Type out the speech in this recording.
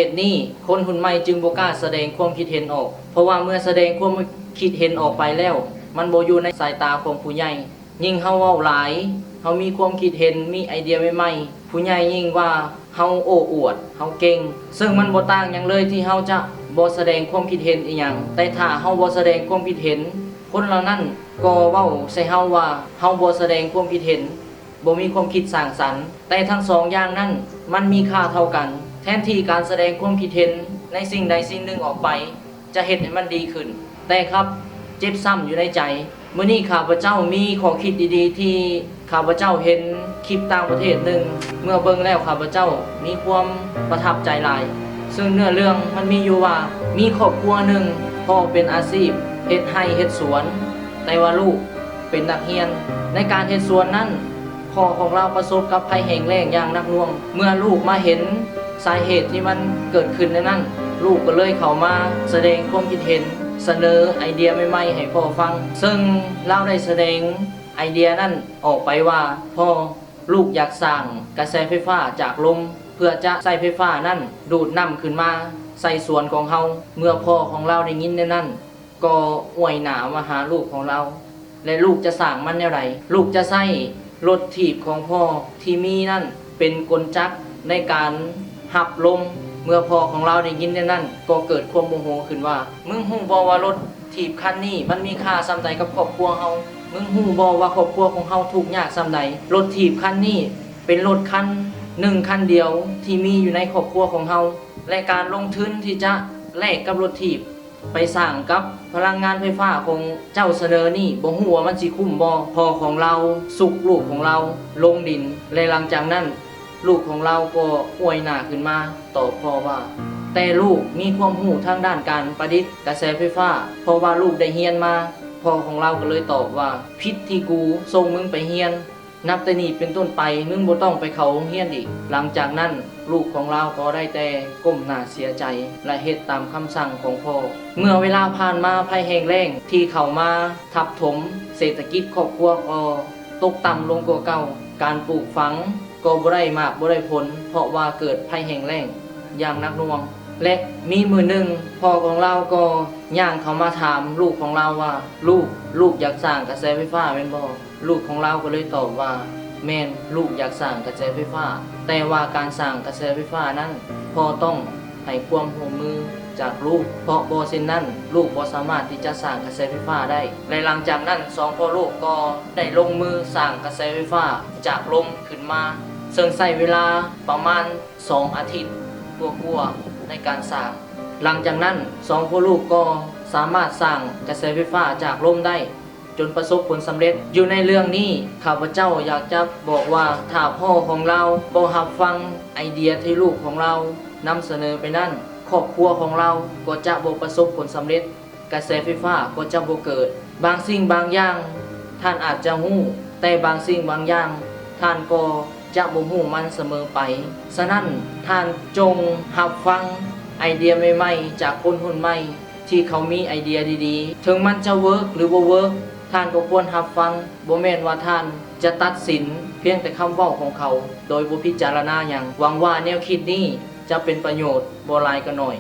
ເຫດນີ້ ຄົນຮຸ່ນໃໝ່ຈຶ່ງບໍ່ກ້າສະແດງຄວາມຄິດເຫັນອອກ, ເພາະວ່າເມື່ອສະແດງຄວາມຄິດເຫັນອອກໄປແລ້ວ ມັນບໍ່ຢູ່ໃນສາຍຕາຂອງຜູ້ໃຫຍ່. ຍິ່ງເຮົາເວົ້າຫຼາຍ, ເຮົາມີຄວາມຄິດເຫັນ, ມີໄອເດຍໃໝ່ໆ, ຜູ້ໃຫຍ່ຍິ່ງວ່າເຮົາໂອ້ອວດ, ເຮົາເກັ່ງ, ເຊິ່ງມັນບໍ່ຕ່າງຫຍັງເລີຍທີ່ເຮົາຈະບໍ່ສະແດງຄວາມຄິດເຫັນອີ່ຫຍັງ. ແຕ່ຖ້າເຮົາບໍ່ສະແດງຄວາມຄິດເຫັນ, ຄົນເຫຼົ່ານັ້ນກໍເວົ້າໃສ່ເຮົາວ່າເຮົາບໍ່ສະແດງຄວາມຄິດເຫັນ, ບໍ່ມີຄວາມຄິດສ້າງສັນ. ແຕ່ທັງສອງຢ່າງນັ້ນມັນມີຄ່າເທົ່າກັນ. ແທນທີ່ການສະແດງຄວາມຄິດເຫັນໃນສິ່ງໃດສິ່ງໜຶ່ງອອກໄປຈະເຮັດໃຫ້ມັນດີຂຶ້ນ, ແຕ່ກັບເຈັບຊ້ຳຢູ່ໃນໃຈ. ມື້ນີ້ຂ້າພະເຈົ້າມີຂໍ້ຄິດດີໆທີ່ຂ້າພະເຈົ້າເຫັນຄລິບຕ່າງປະເທດໜຶ່ງ, ເມື່ອເບິ່ງແລ້ວຂ້າພະເຈົ້າມີຄວາມປະທັບໃຈຫຼາຍ. ເຊິ່ງເນື້ອເລື່ອງມັນມີຢູ່ວ່າ ມີຄອບຄົວໜຶ່ງ ພໍ່ເປັນອາຊີບເຮັດໄຮ່ເຮັດສວນ, ແຕ່ວ່າລູກເປັນນັກຮຽນ. ໃນການເຮັດສວນນັ້ນ ພໍ່ຂອງລາວປະສົບກັບໄພແຫ້ງແລ້ງຢ່າງໜັກໜ່ວງ. ເມື່ອລູກມາເຫັນສາເຫດທີ່ມັນເກີດຂຶ້ນໃນນັ້ນ, ລູກກໍເລີຍເຂົ້າມາສະແດງຄວາມຄິດເຫັນ, ສະເໜີໄອເດຍໃໝ່ໆໃຫ້ພໍ່ຟັງ. ເຊິ່ງລາວໄດ້ສະແດງໄອເດຍນັ້ນອອກໄປວ່າ, ພໍ່, ລູກຢາກສ້າງກະແສໄຟຟ້າຈາກລົມ ເພື່ອຈະໃຊ້ໄຟຟ້ານັ້ນດູດນ້ຳຂຶ້ນມາໃສ່ສວນຂອງເຮົາ. ເມື່ອພໍ່ຂອງລາວໄດ້ຍິນແນວນັ້ນ, ກໍອວຍໜ້າມາຫາລູກຂອງລາວ ແລະ ລູກຈະສ້າງມັນແນວໃດ? ລູກຈະໃຊ້ລົດຖີບຂອງພໍ່ທີ່ມີນັ້ນເປັນກົນຈັກໃນການຮັບລົມ. ເມື່ອພໍ່ຂອງລາວໄດ້ຍິນແນວນັ້ນ ກໍເກີດຄວາມໂມໂຫຂຶ້ນວ່າ, ມຶງຮູ້ບໍ່ວ່າລົດຖີບຄັນນີ້ມັນມີຄ່າສ່ຳໃດກັບຄອບຄົວເຮົາ? ມຶງຮູ້ບໍ່ວ່າຄອບຄົວຂອງເຮົາທຸກຍາກສ່ຳໃດ? ລົດຖີບຄັນນີ້ເປັນລົດຄັນໜຶ່ງຄັນດຽວທີ່ມີຢູ່ໃນຄອບຄົວຂອງເຮົາ ແລະ ການລົງທຶນທີ່ຈະແລກກັບລົດຖີບ ໄປສ້າງກັບພະລັງງານໄຟຟ້າຂອງເຈົ້າສະເໜີນີ້ ບໍ່ຮູ້ວ່າມັນຊິຄຸ້ມບໍ່? ພໍ່ຂອງລາວຊຸກລູກຂອງລາວລົງດິນ ແລະ ຫຼັງຈາກນັ້ນ ລູກຂອງລາວກໍອວຍໜ້າຂຶ້ນມາຕອບພໍ່ວ່າ, ແຕ່ລູກມີຄວາມຮູ້ທາງດ້ານການປະດິດກະແສໄຟຟ້າ, ເພາະວ່າລູກໄດ້ຮຽນມາ. ພໍ່ຂອງລາວກໍເລີຍຕອບວ່າ, ຜິດທີ່ກູສົ່ງມຶງໄປຮຽນ. ນັບແຕ່ນີ້ເປັນຕົ້ນໄປ ມຶງບໍ່ຕ້ອງໄປເຂົ້າໂຮງຮຽນອີກ. ຫຼັງຈາກນັ້ນ ລູກຂອງລາວກໍໄດ້ແຕ່ກົ້ມໜ້າເສຍໃຈ ແລະ ເຮັດຕາມຄຳສັ່ງຂອງພໍ່. ເມື່ອເວລາຜ່ານມາ, ໄພແຫ້ງແລ້ງທີ່ເຂົ້າມາທັບຖົມເສດຖະກິດຄອບຄົວກໍຕົກຕ່ຳລົງກວ່າເກົ່າ. ການປູກຝັງກໍບໍ່ໄດ້ໝາກບໍ່ໄດ້ຜົນ ເພາະວ່າເກີດໄພແຫ້ງແລ້ງຢ່າງໜັກໜ່ວງ. ແລະ ມີມື້ໜຶ່ງ ພໍ່ຂອງລາວກໍຍ່າງເຂົ້າມາຖາມລູກຂອງລາວວ່າ, ລູກ, ລູກຢາກສ້າງກະແສໄຟຟ້າແມ່ນບໍ່? ລູກຂອງລາວກໍເລີຍຕອບວ່າ, ແມ່ນ, ລູກຢາກສ້າງກະແສໄຟຟ້າ, ແຕ່ວ່າການສ້າງກະແສໄຟຟ້ານັ້ນ ພໍ່ຕ້ອງໃຫ້ຄວາມຮ່ວມມືຈາກລູກ, ເພາະບໍ່ເຊັ່ນນັ້ນ ລູກບໍ່ສາມາດທີ່ຈະສ້າງກະແສໄຟຟ້າໄດ້. ແລະ ຫຼັງຈາກນັ້ນ ສອງພໍ່ລູກກໍໄດ້ລົງມືສ້າງກະແສໄຟຟ້າຈາກລົມຂຶ້ນມາ, ເຊິ່ງໃຊ້ເວລາປະມານສອງອາທິດກວ່າໆໃນການສ້າງ. ຫຼັງຈາກນັ້ນ ສອງພໍ່ລູກກໍສາມາດສ້າງກະແສໄຟຟ້າຈາກລົມໄດ້ ຈົນປະສົບຜົນສຳເລັດ. ຢູ່ໃນເລື່ອງນີ້ ຂ້າພະເຈົ້າຢາກຈະບອກວ່າ ຖ້າພໍ່ຂອງລາວບໍ່ຮັບຟັງໄອເດຍທີ່ລູກຂອງລາວນຳສະເໜີໄປນັ້ນ, ຄອບຄົວຂອງລາວກໍຈະບໍ່ປະສົບຜົນສຳເລັດ, ກະແສໄຟຟ້າກໍຈະບໍ່ເກີດ. ບາງສິ່ງບາງຢ່າງທ່ານອາດຈະຮູ້, ແຕ່ບາງສິ່ງບາງຢ່າງທ່ານກໍຈະບໍ່ຮູ້ມັນສະເໝີໄປ. ສະນັ້ນ, ທ່ານຈົ່ງຮັບຟັງໄອເດຍໃໝ່ໆຈາກຄົນຮຸ່ນໃໝ່ ທີ່ເຂົາມີໄອເດຍດີໆ. ເຖິງມັນຈະເວີກ ຫຼື ບໍ່ເວີກ, ທ່ານກໍຄວນຮັບຟັງ. ບໍ່ແມ່ນວ່າທ່ານຈະຕັດສິນພຽງແຕ່ຄຳເວົ້າຂອງເຂົາໂດຍບໍ່ພິຈາລະນາຫຍັງ. ຫວັງວ່າແນວຄິດນີ້ຈະເປັນປະໂຫຍດບໍ່ຫຼາຍກໍໜ້ອຍ.